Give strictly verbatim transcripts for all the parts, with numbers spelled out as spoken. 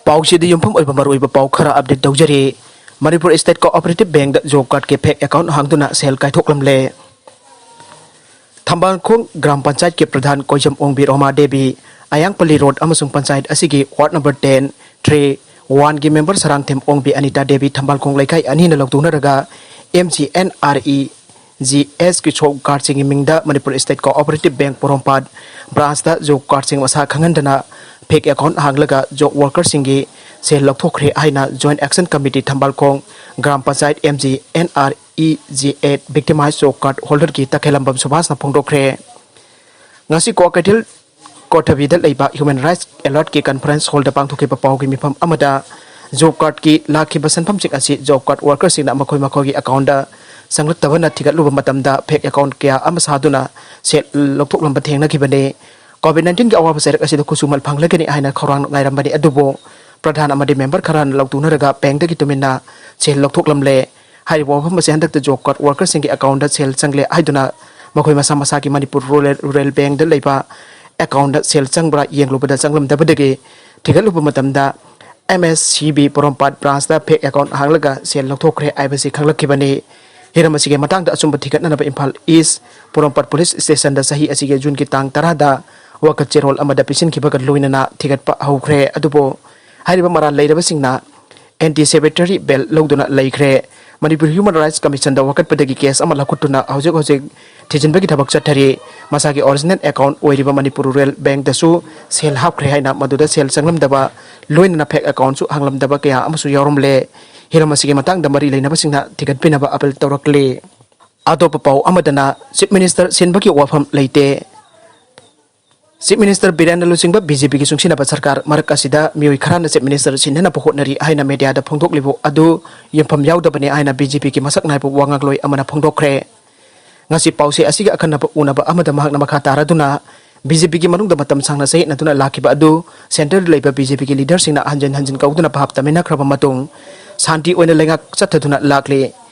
ꯄꯥꯎꯁꯤꯗ ꯌꯨꯝꯐꯝ ꯑꯣꯏꯕ ꯃꯔꯨꯑꯣꯏꯕ ꯄꯥꯎ ꯈꯔ ꯑꯞꯗꯦꯠ ꯇꯧꯖꯔꯤ꯫ ꯃꯅꯤꯄꯨꯔ ꯁ꯭ꯇꯦꯠ ꯀꯣꯑꯣꯄꯔꯦꯇꯤꯚ ꯕꯦꯡꯗ ꯖꯣꯕ ꯀꯥꯔꯗꯀꯤ ꯐꯦꯛ ꯑꯦꯀꯥꯎꯟꯠ ꯍꯥꯡꯗꯨꯅ ꯁꯦꯜ ꯀꯥꯏꯊꯣꯛꯂꯝꯂꯦ꯫ ꯊꯝꯕꯥꯜꯈꯣꯡ ꯒ꯭ꯔꯥꯝ ꯄꯟꯆꯥꯌꯠꯀꯤ ꯄ꯭ꯔꯙꯥꯟ ꯀꯣꯏꯖꯝ ꯑꯣꯡꯕꯤ ꯔꯣꯃꯥ ꯗꯦꯕꯤ, ꯑꯌꯥꯡꯄꯜꯂꯤ ꯔꯣꯗ ꯑꯃꯁꯨꯡ ꯄꯟꯆꯥꯌꯠ ꯑꯁꯤꯒꯤ ꯋꯥꯔꯗ ꯅꯝꯕꯔ ꯇꯦꯟ ꯊ꯭ꯔꯤ ꯋꯥꯟꯒꯤ ꯃꯦꯝꯕꯔ ꯁꯔꯥꯡꯊꯦꯝ ꯑꯣꯡꯕꯤ ꯑꯅꯤꯇꯥ ꯗꯦꯕꯤ ꯊꯝꯕꯥꯜꯈꯣꯡ ꯂꯩꯀꯥꯏ ꯑꯅꯤꯅ ꯂꯧꯊꯣꯛꯅꯔꯒ M G N R E G ꯑꯦꯁꯀꯤ ꯖꯣꯕ ꯀꯥꯔꯗꯁꯤꯡꯒꯤ ꯃꯤꯡꯗ Manipur state cooperative bank Porompat ꯕ꯭ꯔꯥꯟꯁꯇ ꯖꯣꯕ ꯀꯥꯔꯗꯁꯤꯡ ꯃꯁꯥ ꯈꯪꯍꯟꯗꯅ ꯐꯦꯛ ꯑꯦꯀꯥꯎꯟꯠ ꯍꯥꯡꯂꯒ ꯖꯣꯕ ꯋꯥꯔꯀꯔꯁꯤꯡꯒꯤ ꯁꯦꯜ ꯂꯧꯊꯣꯛꯈ꯭ꯔꯦ ꯍꯥꯏꯅ joint action committee Thambalkhong gram panchayat M G N R E G ꯑꯦꯠ ꯚꯤꯛꯇꯤꯃꯥꯏꯖ ꯖꯣꯕ ꯀꯥꯔꯗ ꯍꯣꯜꯗꯔꯒꯤ ꯇꯈꯦꯜꯂꯝꯕꯝ ꯁꯨꯕꯥꯁꯅ ꯐꯣꯡꯗꯣꯛꯈ꯭ꯔꯦ꯫ ꯉꯁꯤ ꯀ꯭ꯋꯥꯀꯩꯊꯦꯜ ꯀꯣꯊꯕꯤꯗ ꯂꯩꯕ ꯍ꯭ꯌꯨꯃꯦꯟ ꯔꯥꯏꯠꯁ ꯑꯦꯂꯔꯠꯀꯤ ꯀꯟꯐꯔꯦꯟꯁ ꯍꯣꯜꯗ ꯄꯥꯡꯊꯣꯛꯈꯤꯕ ꯄꯥꯎꯒꯤ ꯃꯤꯐꯝ ꯑꯃꯗ ꯖꯣꯕ ꯀꯥꯔꯗꯀꯤ ꯂꯥꯛꯈꯤꯕ ꯁꯦꯟꯐꯝꯁꯤꯡ ꯑꯁꯤ ꯖꯣꯕ ꯀꯥꯔꯗ ꯋꯥꯔꯀꯔꯁꯤꯡꯅ ꯃꯈꯣꯏ ꯃꯈꯣꯏꯒꯤ ꯑꯦꯀꯥꯎꯟꯗ ꯆꯪꯂꯛꯇꯕꯅ ꯊꯤꯒꯠꯂꯨꯕ ꯃꯇꯝꯗ ꯐꯦꯛ ꯑꯦꯀꯥꯎꯟ ꯀꯌꯥ ꯑꯃ ꯁꯥꯗꯨꯅ ꯁꯦꯜ ꯂꯧꯊꯣꯛꯂꯝꯕ ꯊꯦꯡꯅꯈꯤꯕꯅꯤ꯫ ꯀꯣꯚꯤꯗ ꯅꯥꯏꯟꯇꯤꯟꯒꯤ ꯑꯋꯥꯕ ꯆꯩꯔꯛ ꯑꯁꯤꯗ ꯈꯨꯠꯁꯨꯃꯜ ꯐꯪꯂꯒꯅꯤ ꯍꯥꯏꯅ ꯈꯧꯔꯥꯡꯅ ꯉꯥꯏꯔꯝꯕꯅꯤ, ꯑꯗꯨꯕꯨ ꯄ꯭ꯔꯙꯥꯟ ꯑꯃꯗꯤ ꯃꯦꯝꯕꯔ ꯈꯔꯅ ꯂꯧꯇꯨꯅꯔꯒ ꯕꯦꯡꯗꯒꯤ ꯇꯨꯃꯤꯟꯅ ꯁꯦꯜ ꯂꯧꯊꯣꯛꯂꯝꯂꯦ꯫ ꯍꯥꯏꯔꯤꯕ ꯋꯥꯐꯝ ꯑꯁꯤ ꯍꯟꯗꯛꯇ ꯖꯣꯕ ꯀꯥꯔꯗ ꯋꯥꯔꯀꯔꯁꯤꯡꯒꯤ ꯑꯦꯀꯥꯎꯟꯗ ꯁꯦꯜ ꯆꯪꯂꯦ ꯍꯥꯏꯗꯨꯅ ꯃꯈꯣꯏ ꯃꯁꯥ ꯃꯁꯥꯒꯤ ꯃꯅꯤꯄꯨꯔ ꯔꯨꯔꯦꯜ, ꯔꯨꯔꯦꯜ ꯕꯦꯡꯗ ꯂꯩꯕ ꯑꯦꯀꯥꯎꯟꯗ ꯁꯦꯜ ꯆꯪꯕ꯭ꯔꯥ ꯌꯦꯡꯂꯨꯕꯗ ꯆꯪꯂꯝꯗꯕꯗꯒꯤ ꯊꯤꯒꯠꯂꯨꯕ ꯃꯇꯝꯗ ꯑꯦꯝ ꯑꯦꯁ ꯁꯤ ꯕꯤ ꯄꯣꯔꯣꯝꯄꯥꯠ ꯕ꯭ꯔꯥꯟꯁꯇ ꯐꯦꯛ ꯑꯦꯀꯥꯎꯟ ꯍꯥꯡꯂꯒ ꯁꯦꯜ ꯂꯧꯊꯣꯛꯈ꯭ꯔꯦ ꯍꯥꯏꯕꯁꯤ ꯈꯪꯂꯛꯈꯤꯕꯅꯤ꯫ ꯍꯤꯔꯝ ꯑꯁꯤꯒꯤ ꯃꯇꯥꯡꯗ ꯑꯆꯨꯝꯕ ꯊꯤꯒꯠꯅꯅꯕ ꯏꯝꯐꯥꯜ ꯏꯁ ꯄꯣꯔꯣꯝꯄꯥꯠ ꯄꯨꯂꯤꯁ ꯁ꯭ꯇꯦꯁꯟꯗ ꯆꯍꯤ ꯑꯁꯤꯒꯤ ꯖꯨꯟꯒꯤ ꯇꯥꯡ ꯇꯔꯥꯗ ꯋꯥꯀꯠ ꯆꯦꯔꯣꯜ ꯑꯃꯗ ꯄꯤꯁꯤꯟꯈꯤꯕꯒ ꯂꯣꯏꯅꯅ ꯊꯤꯒꯠꯄ ꯍꯧꯈ꯭ꯔꯦ꯫ ꯑꯗꯨꯕꯨ ꯍꯥꯏꯔꯤꯕ ꯃꯔꯥꯜ ꯂꯩꯔꯕꯁꯤꯡꯅ ꯑꯦꯟꯇꯤꯁꯤꯄꯦꯇꯣꯔꯤ ꯕꯦꯜ ꯂꯧꯗꯨꯅ ꯂꯩꯈ꯭ꯔꯦ꯫ ꯃꯅꯤꯄꯨꯔ ꯍ꯭ꯌꯨꯃꯦꯟ ꯔꯥꯏꯠꯁ ꯀꯃꯤꯁꯟꯗ ꯋꯥꯀꯠꯄꯗꯒꯤ ꯀꯦꯁ ꯑꯃ ꯂꯧꯈꯠꯇꯨꯅ ꯍꯧꯖꯤꯛ ꯍꯧꯖꯤꯛ ꯊꯤꯖꯤꯟꯕꯒꯤ ꯊꯕꯛ ꯆꯠꯊꯔꯤ꯫ ꯃꯁꯥꯒꯤ ꯑꯣꯔꯤꯖꯤꯅꯦꯜ ꯑꯦꯀꯥꯎꯟ ꯑꯣꯏꯔꯤꯕ ꯃꯅꯤꯄꯨꯔ ꯔꯨꯔꯦꯜ ꯕꯦꯡꯗꯁꯨ ꯁꯦꯜ ꯍꯥꯞꯈ꯭ꯔꯦ ꯍꯥꯏꯅ ꯃꯗꯨꯗ ꯁꯦꯜ ꯆꯪꯂꯝꯗꯕ, ꯂꯣꯏꯅꯅ ꯐꯦꯛ ꯑꯦꯀꯥꯎꯟꯁꯨ ꯍꯥꯡꯂꯝꯗꯕ ꯀꯌꯥ ꯑꯃꯁꯨ ꯌꯥꯎꯔꯝꯂꯦ꯫ ꯍꯤꯔꯝ ꯑꯁꯤꯒꯤ ꯃꯇꯥꯡꯗ ꯃꯔꯤ ꯂꯩꯅꯕꯁꯤꯡꯅ ꯊꯤꯒꯠꯄꯤꯅꯕ ꯑꯥꯄꯤꯜ ꯇꯧꯔꯛꯂꯤ꯫ ꯑꯇꯣꯞꯄ ꯄꯥꯎ ꯑꯃꯗꯅ, ꯆꯤꯐ ꯃꯤꯅꯤꯁꯇꯔ ꯁꯤꯟꯕꯒꯤ ꯋꯥꯐꯝ ꯂꯩꯇꯦ꯫ ꯆꯤꯐ ꯃꯤꯅꯤꯁꯇꯔ ꯕꯤꯔꯦꯟꯅ ꯂꯨꯆꯤꯡꯕ ꯕꯤ ꯖꯦ ꯄꯤꯒꯤ ꯆꯨꯡꯁꯤꯟꯅꯕ ꯁꯔꯀꯥꯔ ꯃꯔꯛ ꯑꯁꯤꯗ ꯃꯤꯑꯣꯏ ꯈꯔꯅ ꯆꯤꯐ ꯃꯤꯅꯤꯁꯇꯔ ꯁꯤꯟꯅꯅꯕ ꯍꯣꯠꯅꯔꯤ ꯍꯥꯏꯅ ꯃꯦꯗꯤꯌꯥꯗ ꯐꯣꯡꯗꯣꯛꯂꯤꯕ ꯑꯗꯨ ꯌꯨꯝꯐꯝ ꯌꯥꯎꯗꯕꯅꯤ ꯍꯥꯏꯅ ꯕꯤ ꯖꯦ ꯄꯤꯒꯤ ꯃꯁꯛ ꯅꯥꯏꯕ ꯋꯥ ꯉꯥꯡꯂꯣꯏ ꯑꯃꯅ ꯐꯣꯡꯗꯣꯛꯈ꯭ꯔꯦ꯫ ꯉꯁꯤ ꯄꯥꯎꯆꯦ ꯑꯁꯤꯒꯤ ꯑꯈꯟꯅꯕ ꯎꯅꯕ ꯑꯃꯗ ꯃꯍꯥꯛꯅ ꯃꯈꯥ ꯇꯥꯔꯗꯨꯅ ꯕꯤ ꯖꯦ ꯄꯤꯒꯤ ꯃꯅꯨꯡꯗ ꯃꯇꯝ ꯁꯥꯡꯅ ꯆꯌꯦꯠꯅꯗꯨꯅ ꯂꯥꯛꯈꯤꯕ ꯑꯗꯨ ꯁꯦꯟꯇꯔꯗ ꯂꯩꯕ ꯕꯤ ꯖꯦ ꯄꯤꯒꯤ ꯂꯤꯗꯔꯁꯤꯡꯅ ꯍꯟꯖꯤꯟ ꯍꯟꯖꯤꯟ ꯀꯧꯗꯨꯅ ꯚꯥꯞ ꯇꯥꯃꯤꯟꯅꯈ꯭ꯔꯕ ꯃꯇꯨꯡ ꯁꯥꯟꯇꯤ ꯑꯣꯏꯅ ꯂꯩꯉꯥꯛ ꯆꯠꯊꯗꯨꯅ ꯂꯥꯛꯂꯤ꯫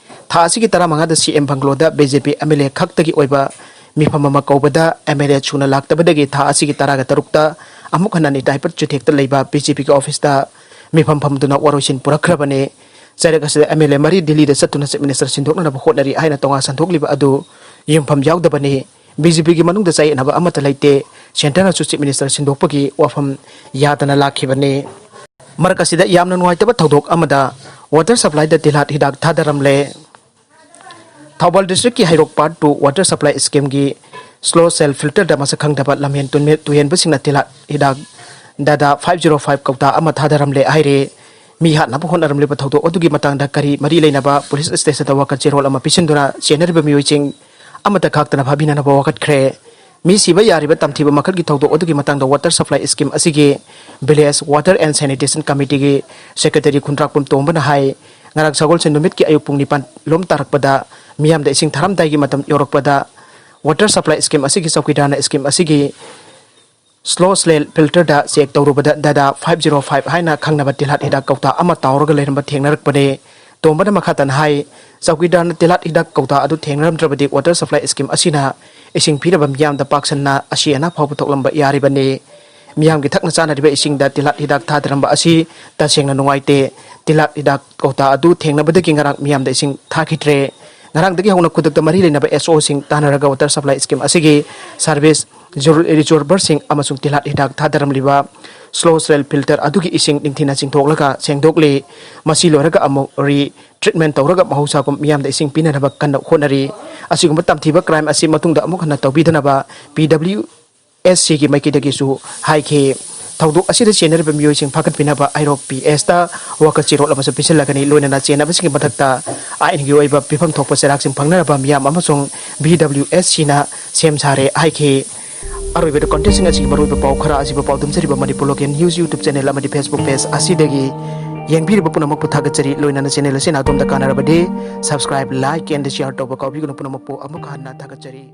ꯊꯥ ꯑꯁꯤꯒꯤ ꯇꯔꯥꯃꯉꯥꯗ ꯁꯤ ꯑꯦꯝ ꯕꯪꯒ꯭ꯂꯣꯗ B J P M L A ꯈꯛꯇꯒꯤ ꯑꯣꯏꯕ ꯃꯤꯐꯝ ꯑꯃ ꯀꯧꯕꯗ ꯑꯦꯝ ꯑꯦꯜ ꯑꯦ ꯁꯨꯅ ꯂꯥꯛꯇꯕꯗꯒꯤ ꯊꯥ ꯑꯁꯤꯒꯤ ꯇꯔꯥꯒ ꯇꯔꯨꯛꯇ ꯑꯃꯨꯛ ꯍꯟꯅ ꯅꯤꯇꯥꯏꯄꯠ ꯆꯨꯊꯦꯛꯇ ꯂꯩꯕ ꯕꯤ ꯖꯦ ꯄꯤꯒꯤ ꯑꯣꯐꯤꯁꯇ ꯃꯤꯐꯝ ꯐꯝꯗꯨꯅ ꯋꯥꯔꯣꯏꯁꯤꯟ ꯄꯨꯔꯛꯈ꯭ꯔꯕꯅꯤ꯫ ꯆꯩꯔꯛ ꯑꯁꯤꯗ ꯑꯦꯝ ꯑꯦꯜ ꯑꯦ ꯃꯔꯤ ꯗꯤꯜꯂꯤꯗ ꯆꯠꯇꯨꯅ ꯆꯤꯐ ꯃꯤꯅꯤꯁꯇꯔ ꯁꯤꯟꯗꯣꯛꯅꯅꯕ ꯍꯣꯠꯅꯔꯤ ꯍꯥꯏꯅ ꯇꯣꯉꯥꯟ ꯁꯟꯗꯣꯛꯂꯤꯕ ꯑꯗꯨ ꯌꯨꯝꯐꯝ ꯌꯥꯎꯗꯕꯅꯤ꯫ ꯕꯤ ꯖꯦ ꯄꯤꯒꯤ ꯃꯅꯨꯡꯗ ꯆꯌꯦꯠꯅꯕ ꯑꯃꯠꯇ ꯂꯩꯇꯦ꯫ ꯁꯦꯟꯇꯔꯅꯁꯨ ꯆꯤꯐ ꯃꯤꯅꯤꯁꯇꯔ ꯁꯤꯟꯗꯣꯛꯄꯒꯤ ꯋꯥꯐꯝ ꯌꯥꯗꯅ ꯂꯥꯛꯈꯤꯕꯅꯤ꯫ ꯃꯔꯛ ꯑꯁꯤꯗ ꯌꯥꯝꯅ ꯅꯨꯡꯉꯥꯏꯇꯕ ꯊꯧꯗꯣꯛ ꯑꯃꯗ ꯋꯥꯇꯔ ꯁꯄ꯭ꯂꯥꯏꯗ ꯇꯤꯜꯍꯥꯠ ꯍꯤꯗꯥꯛ ꯊꯥꯗꯔꯝꯂꯦ꯫ ꯊꯧꯕꯥꯜ ꯗꯤꯁꯇ꯭ꯔꯤꯛꯀꯤ ꯍꯩꯔꯣꯛ ꯄꯥꯔꯠ ꯇꯨ ꯋꯥꯇꯔ ꯁꯄ꯭ꯂꯥꯏ ꯁ꯭ꯀꯤꯝꯒꯤ ꯁ꯭ꯂꯣ ꯁꯦꯜ ꯐꯤꯜꯇꯔꯗ ꯃꯁꯛ ꯈꯪꯗꯕ ꯂꯝꯍꯦꯟ ꯇꯨꯟꯃꯦ-, ꯇꯨꯍꯦꯟꯕꯁꯤꯡꯅ ꯇꯤꯜꯍꯥꯠ ꯍꯤꯗꯥꯛ ꯗꯥꯗꯥ ꯐꯥꯏꯚ ꯖꯤꯔꯣ ꯐꯥꯏꯚ ꯀꯧꯇꯥ ꯑꯃ ꯊꯥꯗꯔꯝꯂꯦ ꯍꯥꯏꯔꯦ꯫ ꯃꯤ ꯍꯥꯠꯅꯕ ꯍꯣꯠꯅꯔꯝꯂꯤꯕ ꯊꯧꯗꯣꯛ ꯑꯗꯨꯒꯤ ꯃꯇꯥꯡꯗ ꯀꯔꯤ ꯃꯔꯤ ꯂꯩꯅꯕ ꯄꯨꯂꯤꯁ ꯁ꯭ꯇꯦꯁꯟꯗ ꯋꯥꯀꯠ ꯆꯦꯔꯣꯜ ꯑꯃ ꯄꯤꯁꯤꯟꯗꯨꯅ ꯆꯦꯟꯅꯔꯤꯕ ꯃꯤꯑꯣꯏꯁꯤꯡ ꯑꯃꯠꯇ ꯈꯥꯛꯇꯅ ꯐꯥꯕꯤꯅꯅꯕ ꯋꯥꯀꯠꯈ꯭ꯔꯦ꯫ ꯃꯤ ꯁꯤꯕ ꯌꯥꯔꯤꯕ ꯇꯝꯊꯤꯕ ꯃꯈꯜꯒꯤ ꯊꯧꯗꯣꯛ ꯑꯗꯨꯒꯤ ꯃꯇꯥꯡꯗ ꯋꯥꯇꯔ ꯁꯄ꯭ꯂꯥꯏ ꯁ꯭ꯀꯤꯝ ꯑꯁꯤꯒꯤ ꯚꯤꯂꯦꯖ ꯋꯥꯇꯔ ꯑꯦꯟ ꯁꯦꯅꯤꯇꯦꯁꯟ ꯀꯃꯤꯇꯤꯒꯤ ꯁꯦꯀ꯭ꯔꯦꯇꯔꯤ ꯈꯨꯟꯗ꯭ꯔꯥꯛꯄꯝ ꯇꯣꯝꯕꯅ ꯍꯥꯏ, ꯉꯔꯥꯡ ꯁꯒꯣꯜꯁꯦꯟ ꯅꯨꯃꯤꯠꯀꯤ ꯑꯌꯨꯛ ꯄꯨꯡ ꯅꯤꯄꯥꯟ ꯂꯣꯝ ꯇꯥꯔꯛꯄꯗ ꯃꯤꯌꯥꯝꯗ ꯏꯁꯤꯡ ꯊꯥꯔꯝꯗꯥꯏꯒꯤ ꯃꯇꯝ ꯌꯧꯔꯛꯄꯗ ꯋꯥꯇꯔ ꯁꯄ꯭ꯂꯥꯏ ꯁ꯭ꯀꯤꯝ ꯑꯁꯤꯒꯤ ꯆꯧꯀꯤꯗꯥꯔꯅ ꯁ꯭ꯀꯤꯝ ꯑꯁꯤꯒꯤ ꯁ꯭ꯂꯣ ꯁꯦꯜ ꯐꯤꯜꯇꯔꯗ ꯆꯦꯛ ꯇꯧꯔꯨꯕꯗ ꯗꯥꯗꯥ ꯐꯥꯏꯚ ꯖꯤꯔꯣ ꯐꯥꯏꯚ ꯍꯥꯏꯅ ꯈꯪꯅꯕ ꯇꯤꯜꯍꯥꯠ ꯍꯤꯗꯥꯛ ꯀꯧꯇꯥ ꯑꯃ ꯇꯥꯎꯔꯒ ꯂꯩꯔꯝꯕ ꯊꯦꯡꯅꯔꯛꯄꯅꯤ꯫ ꯇꯣꯝꯕꯅ ꯃꯈꯥ ꯇꯥꯅ ꯍꯥꯏ, ꯆꯧꯀꯤꯗꯥꯔꯅ ꯇꯤꯜꯍꯥꯠ ꯍꯤꯗꯥꯛ ꯀꯧꯇꯥ ꯑꯗꯨ ꯊꯦꯡꯅꯔꯝꯗ꯭ꯔꯕꯗꯤ ꯋꯥꯇꯔ ꯁꯄ꯭ꯂꯥꯏ ꯁ꯭ꯀꯤꯝ ꯑꯁꯤꯅ ꯏꯁꯤꯡ ꯄꯤꯅꯕ ꯃꯤꯌꯥꯝꯗ ꯄꯥꯛ ꯁꯟꯅ ꯑꯁꯤ ꯑꯅꯥ ꯐꯥꯎꯕ ꯊꯣꯛꯂꯝꯕ ꯌꯥꯔꯤꯕꯅꯤ꯫ ꯃꯤꯌꯥꯝꯒꯤ ꯊꯛꯅ ꯆꯥꯅꯔꯤꯕ ꯏꯁꯤꯡꯗ ꯇꯤꯜꯍꯥꯠ ꯍꯤꯗꯥꯛ ꯊꯥꯗꯔꯝꯕ ꯑꯁꯤ ꯇꯁꯦꯡꯅ ꯅꯨꯡꯉꯥꯏꯇꯦ꯫ ꯇꯤꯜꯍꯥꯠ ꯍꯤꯗꯥꯛ ꯀꯧꯇꯥ ꯑꯗꯨ ꯊꯦꯡꯅꯕꯗꯒꯤ ꯉꯔꯥꯡ ꯃꯤꯌꯥꯝꯗ ꯏꯁꯤꯡ ꯊꯥꯈꯤꯗ꯭ꯔꯦ꯫ ꯉꯔꯥꯡꯗꯒꯤ ꯍꯧꯅ ꯈꯨꯗꯛꯇ ꯃꯔꯤ ꯂꯩꯅꯕ ꯑꯦꯁ ꯑꯣꯁꯤꯡ ꯇꯥꯟꯅꯔꯒ ꯋꯥꯇꯔ ꯁꯄ꯭ꯂꯥꯏ ꯁ꯭ꯀꯤꯝ ꯑꯁꯤꯒꯤ ꯁꯥꯔꯚꯤꯁ ꯖꯨꯔ-, ꯔꯤꯖꯣꯔꯕꯔꯁꯤꯡ ꯑꯃꯁꯨꯡ ꯇꯤꯜꯍꯥꯠ ꯍꯤꯗꯥꯛ ꯊꯥꯗꯔꯝꯂꯤꯕ ꯁ꯭ꯂꯣ ꯁꯦꯜ ꯐꯤꯜꯇꯔ ꯑꯗꯨꯒꯤ ꯏꯁꯤꯡ ꯅꯤꯡꯊꯤꯅ ꯆꯤꯡꯊꯣꯛꯂꯒ ꯁꯦꯡꯗꯣꯛꯂꯤ꯫ ꯃꯁꯤ ꯂꯣꯏꯔꯒ ꯑꯃꯨꯛ ꯔꯤ ꯇ꯭ꯔꯤꯠꯃꯦꯟ ꯇꯧꯔꯒ ꯃꯍꯧꯁꯥꯒꯨꯝ ꯃꯤꯌꯥꯝꯗ ꯏꯁꯤꯡ ꯄꯤꯅꯅꯕ ꯀꯟꯅ ꯍꯣꯠꯅꯔꯤ꯫ ꯑꯁꯤꯒꯨꯝꯕ ꯇꯝꯊꯤꯕ ꯀ꯭ꯔꯥꯏꯝ ꯑꯁꯤ ꯃꯇꯨꯡꯗ ꯑꯃꯨꯛ ꯍꯟꯅ ꯇꯧꯕꯤꯗꯅꯕ ꯄꯤ ꯗꯕ꯭ꯂꯤꯎ ꯑꯦꯁ ꯁꯤꯒꯤ ꯃꯥꯏꯀꯩꯗꯒꯤꯁꯨ ꯍꯥꯏꯈꯤ꯫ ꯊꯧꯗꯣꯛ ꯑꯁꯤꯗ ꯆꯦꯟꯅꯔꯤꯕ ꯃꯤꯑꯣꯏꯁꯤꯡ ꯐꯥꯒꯠꯄꯤꯅꯕ ꯍꯩꯔꯣꯛ ꯄꯤ ꯑꯦꯁꯇ ꯋꯥꯀꯠ ꯆꯦꯔꯣꯜ ꯑꯃꯁꯨ ꯄꯤꯁꯤꯜꯂꯒꯅꯤ꯫ ꯂꯣꯏꯅꯅ ꯆꯦꯟꯅꯕꯁꯤꯡꯒꯤ ꯃꯊꯛꯇ ꯑꯥꯏꯟꯒꯤ ꯑꯣꯏꯕ ꯄꯤꯐꯝ ꯊꯣꯛꯄ ꯆꯩꯔꯥꯛꯁꯤꯡ ꯐꯪꯅꯅꯕ ꯃꯤꯌꯥꯝ ꯑꯃꯁꯨꯡ ꯚꯤ ꯗꯕ꯭ꯂꯤꯎ ꯑꯦꯁ ꯁꯤꯅ ꯁꯦꯝ ꯁꯥꯔꯦ ꯍꯥꯏꯈꯤ꯫ ꯑꯔꯣꯏꯕꯗ ꯀꯣꯟꯇꯦꯟꯁꯤꯡ ꯑꯁꯤꯒꯤ ꯃꯔꯨꯑꯣꯏꯕ ꯄꯥꯎ ꯈꯔ ꯑꯁꯤꯕꯨ ꯄꯥꯎꯗꯝꯖꯔꯤꯕ Manipur local news YouTube channel ꯑꯃꯗꯤ Facebook ꯄꯦꯖ ꯑꯁꯤꯗꯒꯤ ꯌꯦꯡꯕꯤꯔꯤꯕ ꯄꯨꯝꯅꯃꯛꯄꯨ ꯊꯥꯒꯠꯆꯔꯤ꯫ ꯂꯣꯏꯅꯅ ꯆꯦꯅꯦꯜ ꯑꯁꯤꯅ ꯑꯗꯣꯝꯗ ꯀꯥꯟꯅꯔꯕꯗꯤ subscribe, like and share ꯇꯧꯕ ꯀꯥꯎꯕꯤꯒꯅꯨ꯫ ꯄꯨꯝꯅꯃꯛꯄꯨ ꯑꯃꯨꯛ ꯍꯟꯅ ꯊꯥꯒꯠꯆꯔꯤ꯫